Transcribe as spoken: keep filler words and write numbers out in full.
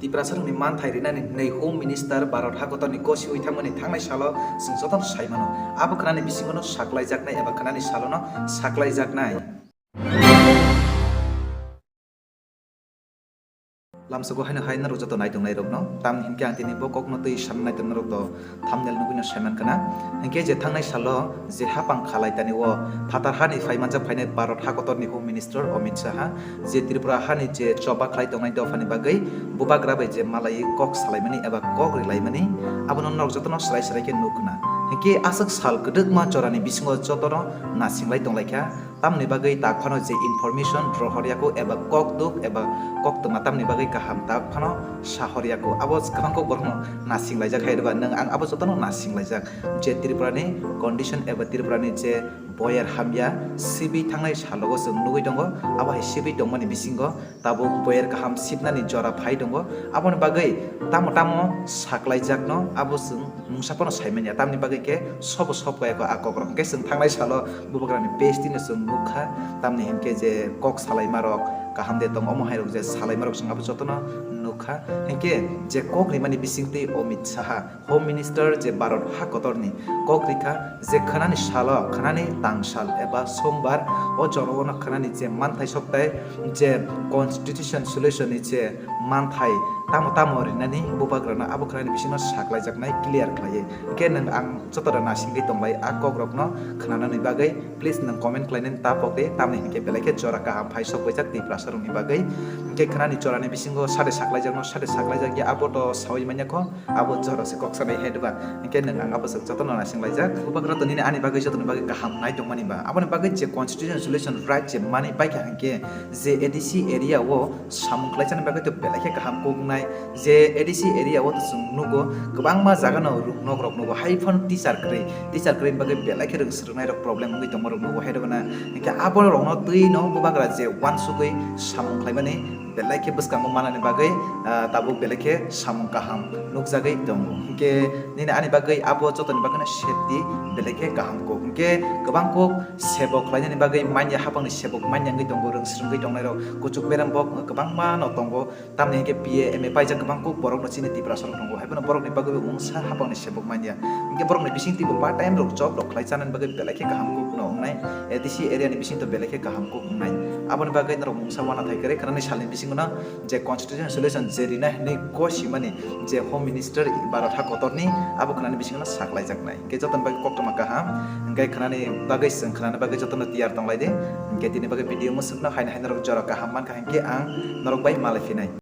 Tiprasarokni manthai rinani hwnwi Home Minister Bharat hakotorni gosiwi thangmani thangnai salo chwng jotono sai mano. Abo khwnani bisingono saklaijaknai eba khwnani salono saklaijaknai. Lamsogo haino hai norok joto naitongnai rokno, tamni hinkhe ang tini bo kokno twi sanna naitok norok to thumbnail nugwino sai mankha na. Hinkhe je thangnai salo je hapang khalai tani o phatar hani phai manjak phainai Bharat hakotorni Home Minister Amit Shah, je Tripura hani je choba khlai tongnai dophani bagwi bubagra bai je malai kok salaimani eba kok rilaimani, abono norok jotono swrai swrai khe nukna. Hinkhe aswk sal kwdwkma jorani bisingo jotono nasinglai tonglaikha. Tamni bagwi tak phano je information rohor yaku eba kok duk eba kok twma tamni bagwi kaham tak phano sahor yaku. Abo kwbang kok borokno nasing laijak hai rwba, nwng ang abo jotono nasing laijak. Je Tripura ni condition eba Tripura ni je boyer hamya sibwi thangnai salogo chwng nugwi tongo, abo hai sibwi tongmani bisingo tabuk boyer kaham sibnani jora phai tongo. Aboni bagwi tamo tamo saklaijakno abo chwng mungsa phano saimanya, tamni bagwi khe sobo sob kaya kho a kokrok. Hwnkhe chwng thangnai salo bubagrani page tino chwng nukha, tamni hinkhe je kok salaimarok kaham de tong, omo hairok je salaimarok chwng abo jotono nukha. Hinkhe je kok rimani bisingtwi Amit Shah, Home Minister je Bharat hakotorni kok rikha, je khwnani salo, khwnani tangsal eba sombar o jorao no khwnani je manthai soktai je constitution solution ni je manthai tamo tamo rinani bubagrano abo khwnani bisingo saklaijaknai clear khlaiwi. Hinkhe nwng ang jotono nasingwi tonglai a kokrokno khwnanani bagwi, please nwng comment khlainani ta pokdi, tamni hinkhe belai khe jora kaham phai sokbaijak Tiprasarokni bagwi. Hinkhe khwnani jorani bisingo sade saklaijakno sade saklaijakya abo to sawi manya kho. Abo jora se kok sanai hai deba. Hinkhe nwng ang abo swk jotono nasing laijak. Bubagra to nini ani bagwi jotoni bagwi kaham nai tongmani ba. Aboni bagwi je constitution solution right je mani paikha hinkhe je A D C area o samung khlaijani bagwi to belai khe kaham kok wngnai. Je A D C area o to chwng nugo kwbangma jaga no ruk nok rok nugo hai phano teacher kwrwi. Teacher kwrwi bagwi belai khe rwng swrwng nai rok problem wngwi tongma rok nugo hai deba na. Hinkhe abo rok no twi no bubagra je uansugwi samung khlaimani belai khe bwskango manani bagwi, ah, tabuk belai khe samung kaham nukjagwi tongo. Hinkhe nini ani bagwi abo jotoni bagwino safety belai khe kaham kok. Hinkhe kwbang kok sebo khlainani bagwi manya, hapangni sebok manya wngwi tongo, rwng swrwngwi tongnairok, kuchuk berem bok kwbangma no tongo. Tamni hinkhe B A, M A paijak kwbang kok borokno chini Tiprasarok tongo, haiphano borokni bagwi bo mungsa hapangni sebok manya. Hinkhe borokni bisingtwi bo part time rok job rok khlai chanani bagwi belai khe kaham kok no wngnai. A D C area ni bisingtwi belai khe kaham kok wngnai. Aboni bagwi norok mungsa uanathai kwrwi khwnani salni bisingono je constitution solution je rina hinwi gosimani je Home Minister Bharat ha kotorni, abo khwnani bisingono saklaijaknai. Hinkhe jotoni bagwi koktwma kaham, hinkhe khwnani bagwi chwng khwnani bagwi jotono tiyar tonglaidi. Hinkhe tini bagwi video mwswkno haino hai norok jora kaham mankha hinkhe ang norok bai malai phinai.